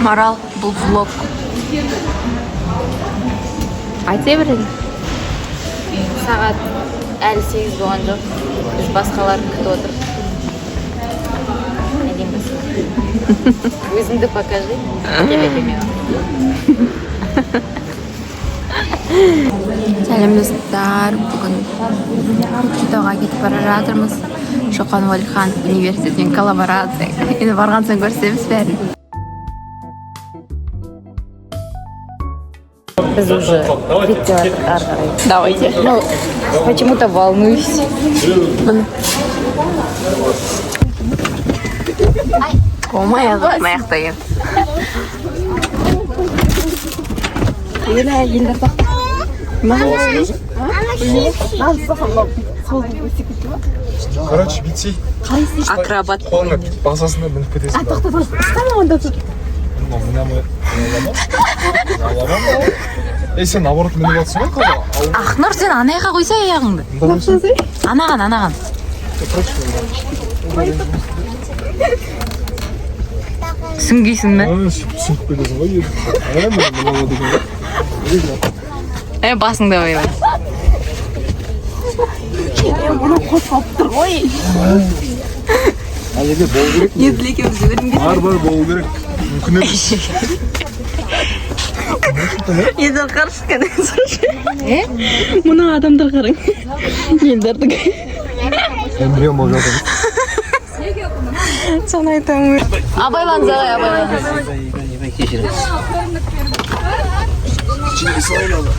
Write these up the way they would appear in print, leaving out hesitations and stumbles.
Марал, бұл влог. Айта берейін. Сағат әлі 8 болған жоқ. Біз басқаларын күтіп отырмыз. Әдемісің. Өзіңді покажи. Келеке мен. Сәлем, достар! Бүгін Көкшетауға кетіп бара жатырмыз. Шоқан Уәлиханов университетімен коллаборация. Енді барған соң көрсетеміз бәрін. Біз уже реттеп жатырмық ары қарай. Давайте. Ну, почему-то волнуюсь. Болмай аяқтайын. Еле елдер. Короче, бүйтсей. Акробат. Қолыңа бүйтіп басасың да, мініп кетесің. А, тоқта, тоқта, ұстама онда тут. Міне ала ма? Ей, сен наоборот мініп жатсың ғой қазір. Ақнұр, сен ана жаққа қойсай аяғыңды. Анаған, анаған. Сүңгисің бе? Сүңгіп кетесің ғой. Е, міне мынау деген ғой. Е, басыңды ойла. Ана жерде болу керек. Бар, бар, болу керек. Мүмкін емес. Елдар, қарсы. Мына адамдар, қараң. Елдардың. Эмбрион болып жатыр. Соны айтамын. Абайлаңыз, ағай, абайлаңыз. Ішіне салайын алды.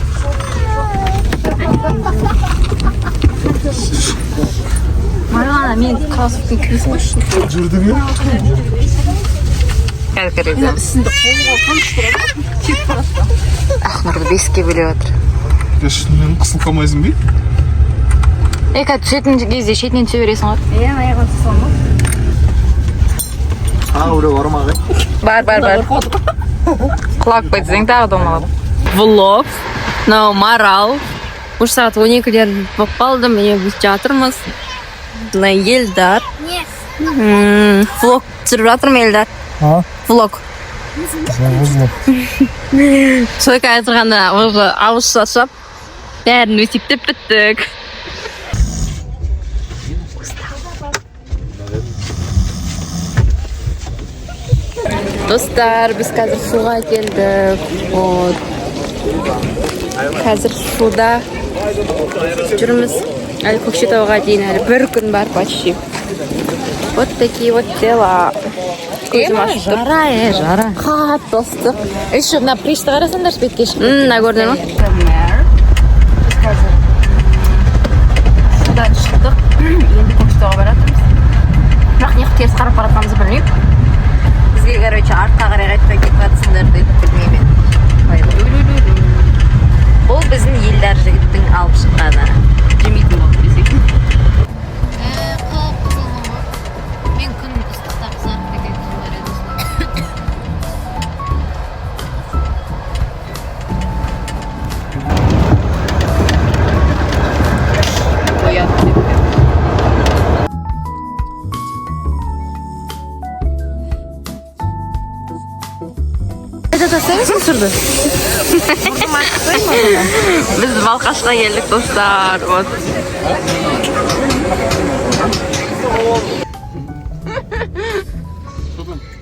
Марғана, мен кроссовканы кигізіп қойшы. Жүрді ме? Қазір. Ақнұрды беске бөліп жатыр. Шынымен қысылып қалмайсың ба? Е, қазір түсетін кезде шетінен түсе бересің ғой. А, біреу бар ма, ағай? Бар, бар, бар. Құлап кетсең, тағы домалап. Влог. Мынау Марал. Уже сағат 12-лер болып қалды, міне, біз жатырмыз. Мына Елдар. Влог түсіріп жатырмын, Елдар. А? Влог. Солай қазір ғана уже ауыз шашап, бәрін өсектеп біттік. Достар, біз қазір суға келдік. Вот. Қазір суда жүрміз. Әлі Көкшетауға дейін әлі бір күн бар почти. Вот такие вот дела. Көзім ашып тұр. Жара, е, жара. Қатты ыстық. Еще мына пришті қарасаңдаршы, бетке шығып. Мына көрдіңдер ма? Біз қазір судан шықтық. Енді Көкшетауға бара жатырмыз. Бірақ неғып теріс қарап бара жатқанымызды білмеймін. Бізге, короче, артқа қарай қайтпай кетіп жатсыңдар деді, білмеймін енді. Бұл біздің Елдар жігіттің алып шыққаны. Жемейтін болды десек. Мен күн ыстықта қызарып кететін бар еді. Оят деп. Это тастаймыз мусорды? Біз Балқашқа келдік, достар. Вот.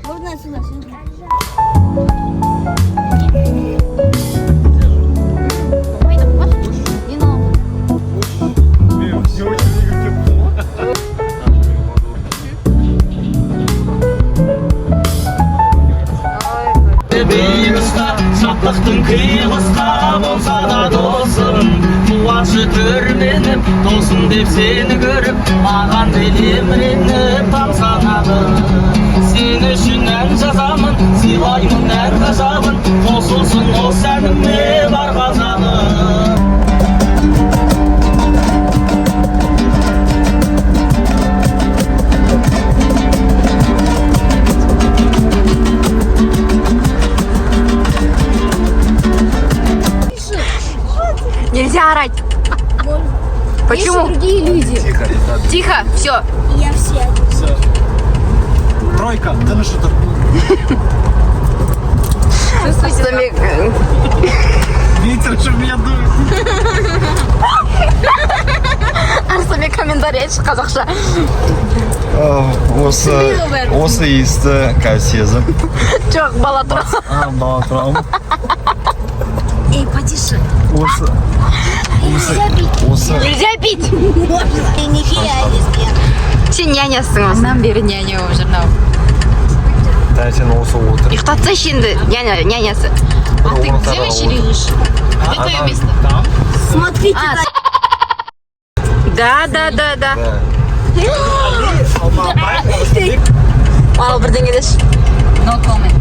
Можно сюда, сюда. Мен не очень кіріп кеттім ғой. Бейнұсқа шаттықтың қиғысқа болса да, досым, қуаншы түрленіп, досым деп сені көріп, маған елеміреніп тамсанады. Сен үшін ән жазамын, сыйлаймын әр ғажабын, қосылсын осы әніме бар қазағым. Нельзя орать. Почему? Другие люди. Тихо, все. Я все. Тройка, тыныш отыр. Ветер что меня дует. Арсенмен комментарий айтшы қазақша. Осы иісті қазір сезіп. Жоқ, бала туралы. А, бала туралы ма? Эй, потише. Осы Нельзя пить. Ты не пей, а не. Сен нянясың осы. Аннан бері няня болып жүр мынау. Таңертең осы отыр. Ұйықтатсайшы енді няня, нянясы. А ты где вообще лежишь? Где твое место? Смотрите. Да, да, да, да. Ал бірдеңе деші. No comment.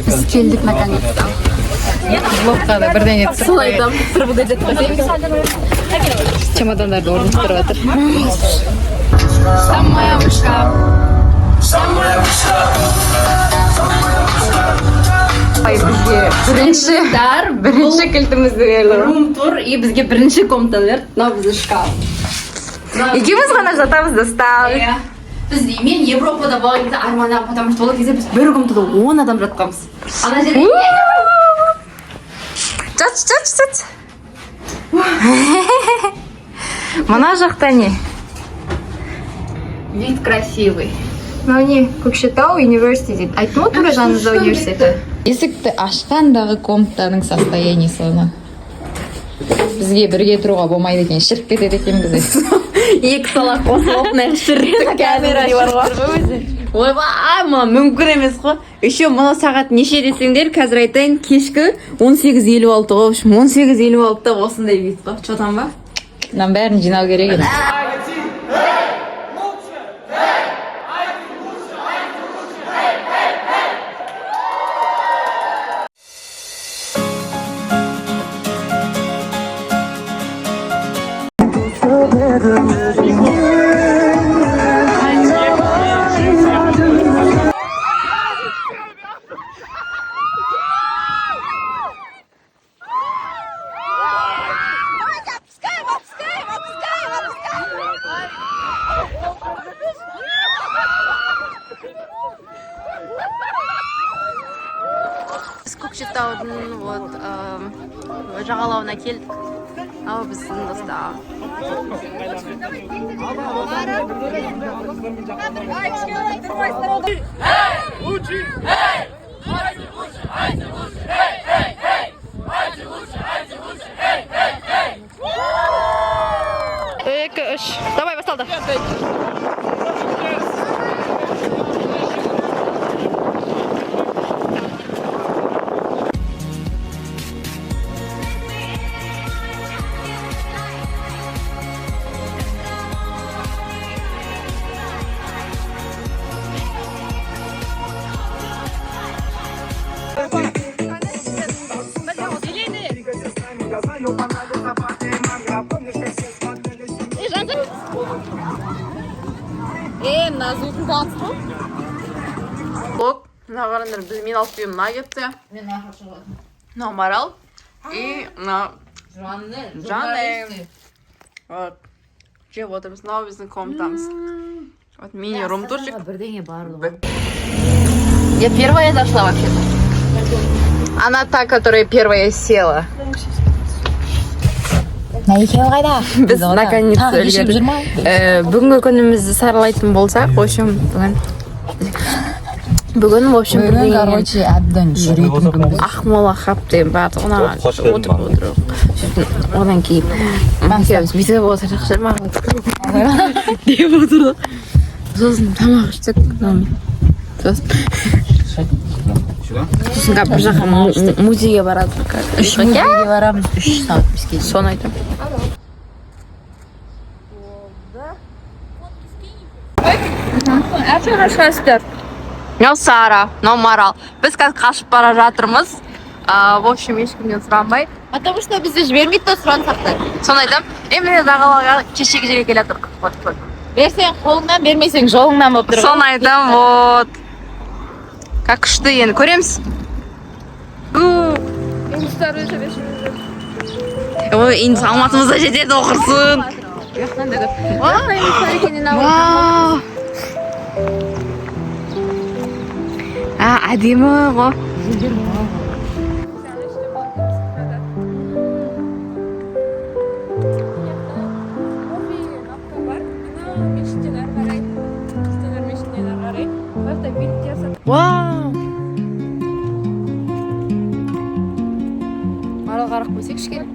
Біз келдік наконец-то. Влогқа да бірдеңе түсіріп. Солай айтамын. Чемодандарды орнықтырып жатыр. Самая вышка. Ай, бізге бірінші кілтімізді берді. Рум тур и бізге бірінші комнатаны берді. Мынау біздің шкаф. Екеуміз ғана жатамыз, достар. Иә. Біз мен Европада болған кезде армандағанмын, потому что ол кезде біз бір комнатада 10 адам жатқанбыз. Ана жерде Жат, жат, жат. Мына жақта не? Вид красивый. Мынау не? Көкшетау университеті дейді. Айттым ғой, тура жанымызда университеті. Есікті ашқандағы комнатаның состояниесі ана. Бізге бірге тұруға болмайды екен, шіріп кетеді екен біз. Екі салақ қосылып мына шіріттік кәдімгідей бар ғой. Ойбай, мына мүмкін емес қой. Еще мына сағат неше десеңдер, қазір айтайын, кешкі 18:56 ғой. В общем, 18:56-да осындай вид қой. Че там ба? Мынаның бәрін жинау керек енді. Біз Көкшетаудың вот жағалауына келдік. Ал біздің достар. Екі, үш. Давай, басталды. Блок. Мына қараңдар, біз мен алып келген мына кетті. Мен ақыршы. Мынау Марал. И мына Жанны. Жанны. Вот. Жеп отырмыз. Мынау біздің комнатамыз. Вот мини рум турчик. Бірдеңе бар ғой. Я первая зашла вообще-то. Она та, которая первая села. Мына екеуі қайда? Біз наконец Тағы кешігіп үлгердік. жүр ма? Бүгінгі күнімізді саралайтын болсақ, в общем, бүгін Бүгін, в общем, Бүгін, бірдеңе короче, әбден жүретін күн. Ақмола хаб деген бар, оған Қош келдің, отырып отырып, сөйтіп одан кейін екеуміз бүйтіп отырдық ше, маған деп отырдық, сосын тамақ іштік, сосын қазір бір жаққа музейге барады. Үш музейге барамыз, 3 сағат бізге. Соны айтамын. Мынау Сара, мынау Марал. Біз қазір қашып бара жатырмыз. В общем, ешкімнен сұранбай. Потому что бізді жібермейді да, сұрансақ та. Соны айтамын. Е, міне, Дағалаға кешегі жерге келе жатырмық. Вот, вот. Берсең қолыңнан, бермесең жолыңнан болып тұр. Соны айтамын, вот. Как күшті, енді көреміз. Ой, енді Алматымызда жетеді, оқырсын. Вау. А, әдемі ғой. Вау! Марал, қарап қойсайшы кішкене.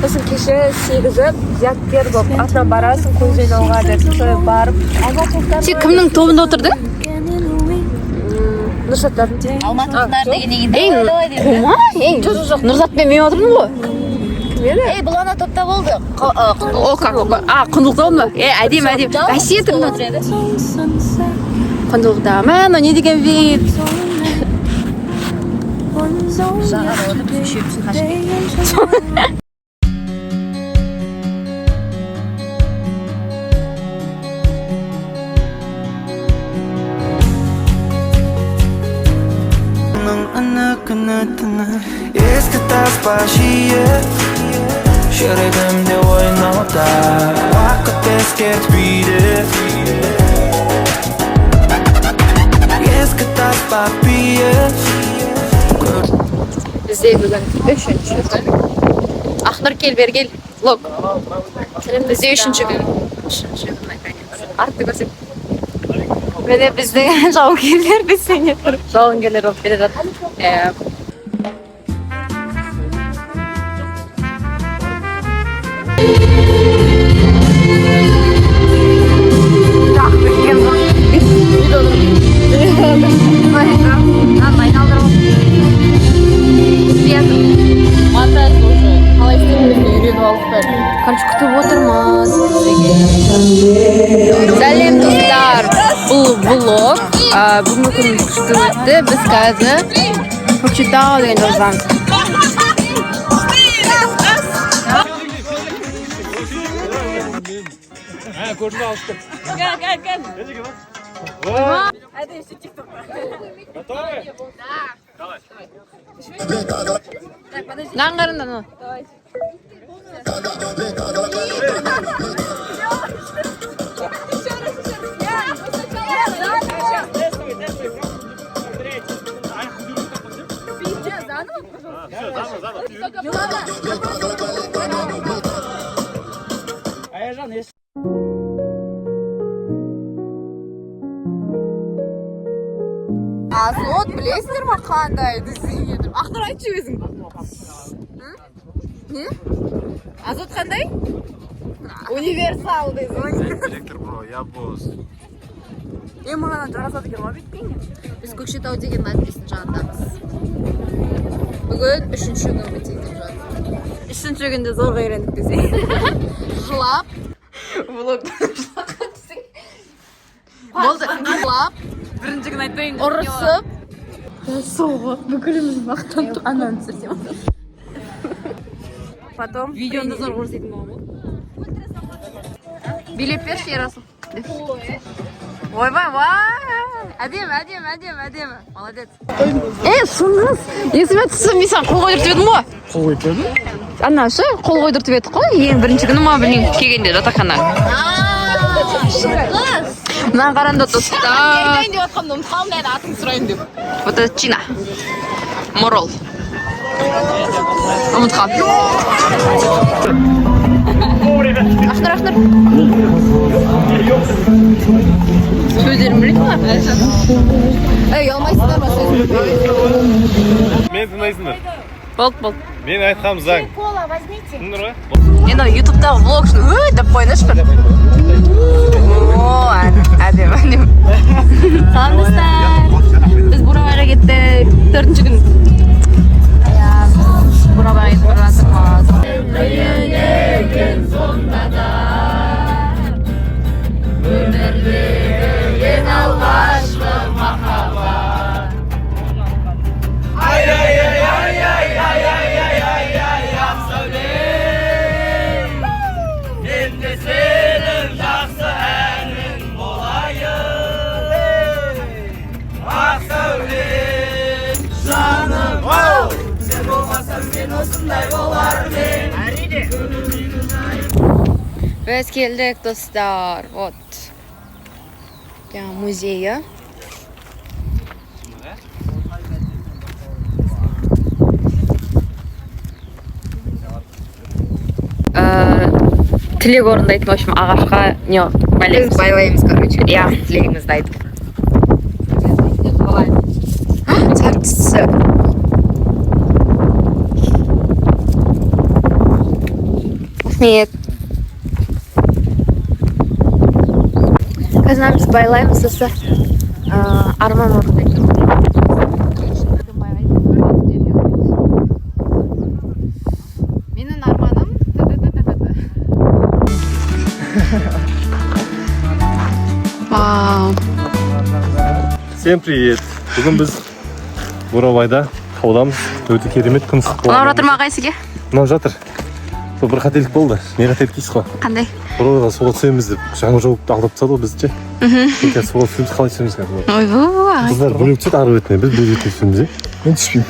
Сосын кеше 8-і зияткер болып атынан барасың көз жинауға деп, солай барып. Сен кімнің тобында отырдың? Нұрсаттардың. Алматылықтар дегеннен кейін Ей, давай, давай деп. Қума? Ей, жоқ, жоқ, жоқ. Нұрзатпен мен отырдым ғой. Ей, бұл ана топта болды. О, как? А, құндылықта болды ма? Е, әдемі, әдемі. Бәсе тұрмын. Құндылықта. Мә, мынау не деген вид? Жағада отырып, үшеуміз қашып кеттік. Үні күні түні ескі таспа жиі жүрегімде ойнауда, уақыт ескертпейді. Ескі таспа биі. Бізде бүгін үшінші күн. Ақнұр, кел, бері кел. Влог. Бізде үшінші күн. Үшінші күн, наконец. Артты көрсет. Міне, біздің жауынгерлер десең тұр. Жауынгерлер болып келе жатыр. Монтаж уже қалай істейтінімізді үйреніп алдық бәрі. Короче, күтіп отырмыз. Сәлем, достар. Бұл влог. Бүгінгі күн күшті өтті. Біз қазір Көкшетау деген жолдамыз. Мынаған қараңдар, мына. Азот білесіңдер ма қандай десең? Ақнұр, айтшы өзің. Не? Азот қандай? Универсал дейсің. Директор, бро, я босс. Е, маған жарасады екен ғой бүйтпейін. Біз Көкшетау деген надписьтің жанындамыз. Бүгін үшінші күн өтейін деп жатыр. Үшінші күнде зорға үйрендік десең. Жылап, Влог болды. жылап, Бірінші күн айтпайын. ұрысып. Соғы бүкіліміз мақтанып ананы түсірсем. Потом видеоны зорға көрсететін боламын ғой. Билеп берші, Ерасыл. Ойбай, вай! Әдемі, әдемі, әдемі, әдемі. Молодец. Е, Шыңғыс, есіме түсті, мен саған қол қойдыртып едім ғой. Қол қойып бердің? Ана ше, қол қойдыртып едік қой, ең бірінші күні ма, білмеймін, келгенде жатақхана. Мына қараңдар, достар. Айтайын деп жатқанымды ұмытып қалдым, әлі атын сұрайын деп. Вот это Чина. Морол. Ұмытып қалдым. Ақнұр, Ақнұр. Кім біледі ма? Ей, ұялмайсыңдар ма сөз? Мені тыңдайсыңдар. Болды, болды. Мен айтқам заң. Түсіндіңдер ғой? Енді ютубтағы влог үшін ө деп қойыңдаршы бір. О, әдемі, әдемі. Салам, достар. Біз Бурабайға кеттік. Төртінші күн. Иә, біз Бурабайға кетіп бара жатырмыз. Біз келдік, достар. Вот. Жаңа музейі. Тілек орындайтын, в общем, ағашқа не байлаймыз. Біз байлаймыз, короче. Иә. Тілегімізді айтып. Сәттісі. Рахмет. Қазір біз байлаймыз, сосын арман орындайтын. Менің арманым т-т-т-т-т. Вау. Всем привет. Бүгін біз Бурабайда таудамыз. Өте керемет күн ыстық. Ұнап жатыр ма, ағай, сізге? Ұнап жатыр. Сол бір қателік болды. Не қателік дейсіз ғой? Қандай? Бурабайға суға түсеміз деп жаңбыр жауып алдап тастады ғой бізді ше. Қазір суға түсеміз, қалай түсеміз қазір? Ойбу, ағай. Қыздар бөлек түседі ары бетіне, біз бөлек бетіне түсеміз, иә? Мен түспеймін.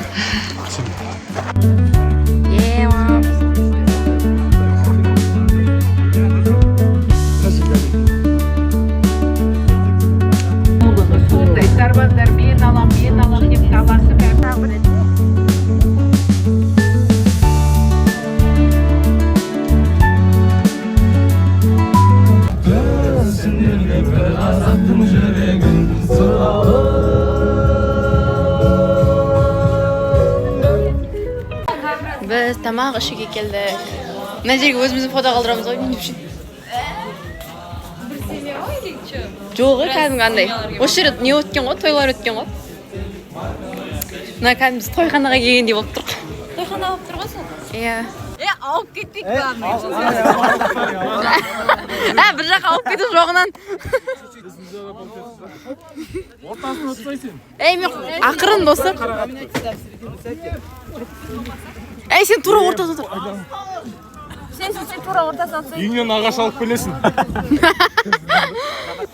Мен алам, мен алам деп таласып. Біз тамақ ішуге келдік. Мына жерге өзіміздің фото қалдырамыз ғой мен үшін. Жоқ, кәдімгі андай. Осы жерде не өткен ғой, тойлар өткен ғой. Мына кәдімгі біз тойханаға келгендей болып тұрық. Тойхана болып тұр ғой сол. Иә. Е, алып кетпейік главное. Ә, бір жаққа алып кету жоғынан. Ей, мен ақырын, достар. Ей, сен тура ортада отыр. Сен тура ортасына отырсаң. Үйіңнен ағаш алып келесің.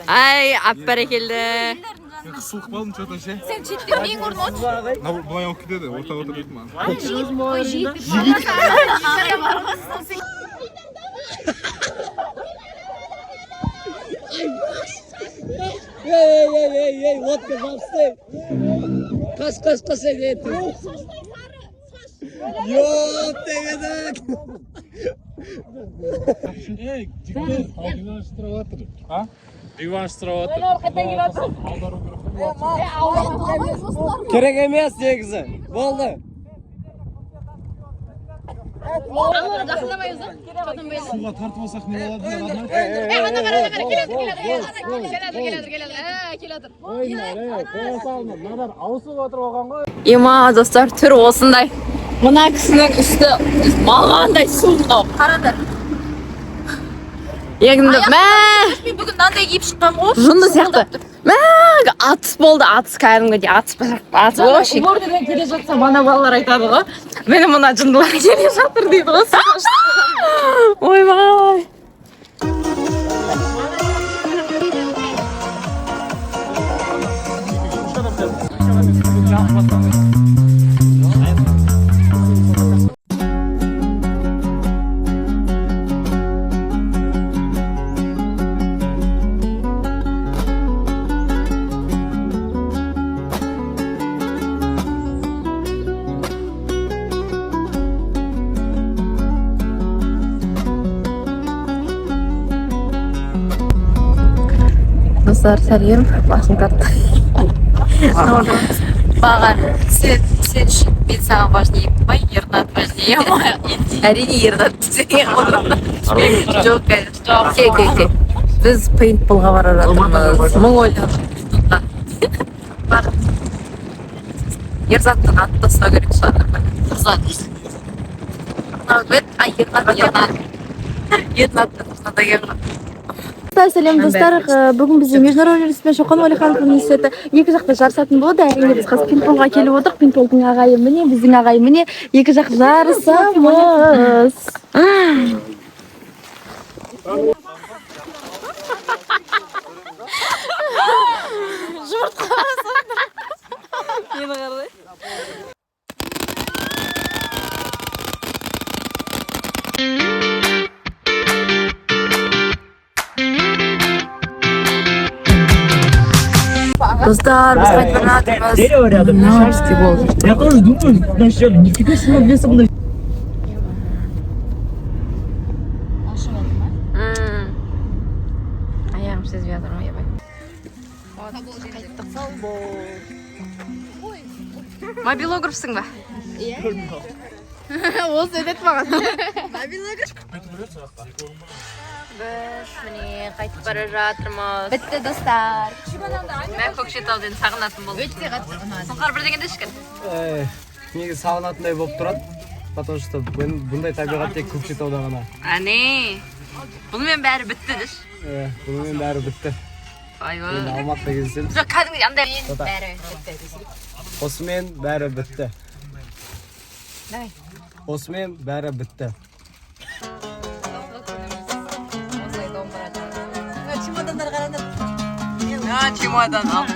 Ай, ап бәрекелді. Мен қысылып қалдым что-то ше. Сен шеттен ең орын отыр. Мына былай алып кетеді, ортаға отыр дейді маған. Ой, жігіт. Керек емес негізі. Болды. Суға тартып алсақ не болады? Ей, ана қара, ана қара, келе жатыр, келе жатыр, келе жатыр, келе жатыр, келе жатыр. Ема, достар, түрі осындай. Мына кісінің үсті мағандай су мынау. Қараңдар. Енді мә, Мен бүгін мынандай киіп шыққанмын ғой. жынды сияқты. Мә, атыс болды, атыс кәдімгідей атыс, атыс вообще. Уборныйдан келе жатсам, ана балалар айтады ғой. Міне, мына жындылар келе жатыр дейді ғой. Ойбай. Достар, сәлем. Басым тартты. Маған сен үшін мен саған важнее ма, Ернат важнее ма? Әрине, Ернат деген. Жоқ, конечно. Кел, кел, кел. Біз пейнтболға бара жатырмыз. Мың ойланып. Бар. Ерзаттың атын тастау керек шығар. Ерзат. А, Ернат, Ернат. Ернатты тастау керек. Достар, сәлем, достар. Бүгін бізде Международный университет пен Шоқан Уәлиханов университеті екі жақта жарысатын болады. Әрине, біз қазір пинг-понгға келіп отырмық. Пинг-понгтың ағайы міне, біздің ағай міне. Екі жақ жарысамыз. Достар, біз қайтып бара жатырмыз. Дерево рядом. Я тоже думаю, вначале, нифига себе он лесом на Аяғым сезбей жатыр ғой, ойбай. Мобилографсың ба? Ол сөйледі маған. Біз міне қайтып бара жатырмыз. Бітті, достар. Мә, Көкшетауды енді сағынатын болдым. Өте қатты ұнады. Сұңқар, бірдеңе деші. Негізі сағынатындай болып тұрады, потому что бұндай табиғат тек Көкшетауда ғана. Әне. Бұнымен бәрі бітті деші. Бұнымен бәрі бітті. Айва. Енді Алматыда кездесеміз. Жоқ, кәдімгідей андай. Бәрі бітті десей. Осымен бәрі бітті. Давай. Осымен бәрі бітті. Осылай домбыра. А, чемодан ал.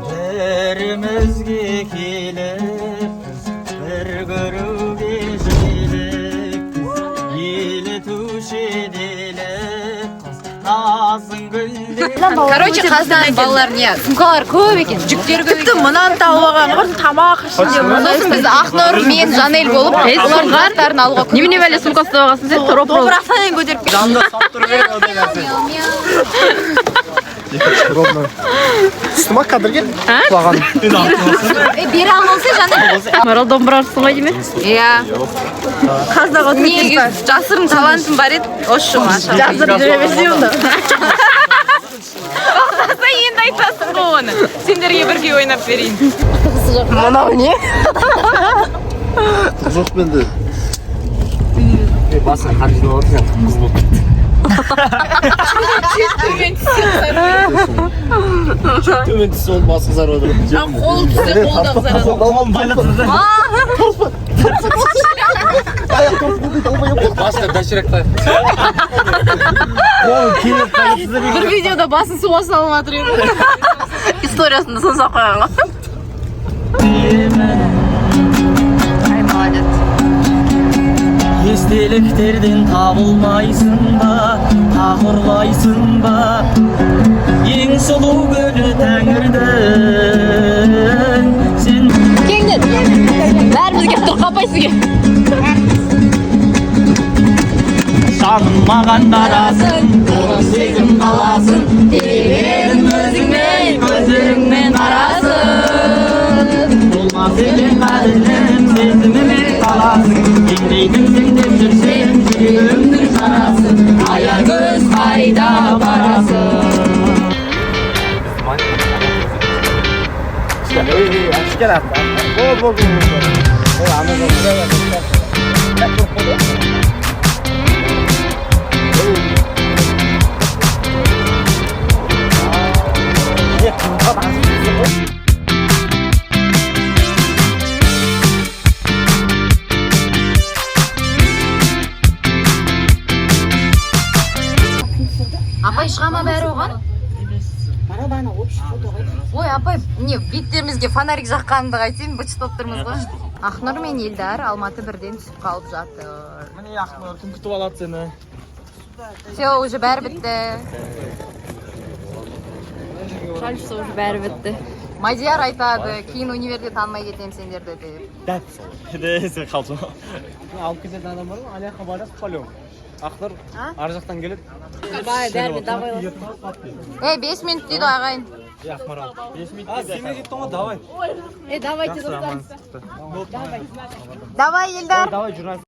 Бірімізге келіппіз, бір көруге желікпіз, елітуші делік қыз назың гүлдер. Короче, қазір балалар не, сумкалар көп екен, жүктер көп екен. Тіпті мынаны тауып алған ғой, тамақ ішінде. Сосын біз Ақнұр мен Жанель болып олардың заттарын алуға көмек. Немене бәле сумка ұстап алғансың сен? Домбырасын көтеріп келді. Жанында сап тұру керек ондай нәрсе. Ровно. Түсті ма кадрге? Құлаған. Бері алмаса, Жанель. Марал домбырашысың ғой дейме? Иә. Қаздағы Негізі жасырын талантым бар еді, осы жылы ашамын. Жасырын жүре берсе онда. Тоқтаса, енді айтасың ғой оны. Сендерге бірге ойнап берейін. Мынау не? Жоқ менде. Басына қар жиналып отыр, қыз болып кетті. Төмен түссе ол басы қызарып отыр. Қол түссе, қол да қызарады. Қолын байлап тұрды. Аяқ торт дейді, алмай. Басына доширак Қолын келіп қалыпсыз. Бір видеода басын суға салып жатыр еді. Историясында соны қойған ғой. Ай, молодец. Естеліктерден табылмайсың ба, тағы ұрлайсың ба ең сұлу гүлі тәңірдің сен. Келіңдер. Бәріміз келіп тұр, қапай сізге. Жаным, маған барасың, сезім қаласың, терегім өзіңмен, көздеріңмен қарасың, болмас екен қадірлім, сезіміме қаласың, теңдейтінсің деп жүрсем жүрегімнің жарасын. Аягөз, қайда барасың? Бол, бол, бол, бол. Ей, ана жолда. Апай, шыға ма бәрі оған? Ой, апай, не, беттерімізге фонарик жаққанды қайтейін, быт болып тұрмыз ғой. Ақнұр мен Елдар Алматы бірден түсіп қалып жатыр. Міне, Ақнұр, кім күтіп алады сені? Все, уже бәрі бітті. Жаль, что уже бәрі бітті. Мадияр айтады, кейін универде танымай кетемін сендерді деп. Дәп сол. Сен қалжың. Алып кететін адам бар ма? Ана жаққа барасыз по. Ақнұр ар жақтан келеді. Ей, 5 минут дейді ағайын. А, сен де кеттің ғой, давай. Давай, Елдар. Давай, журналист.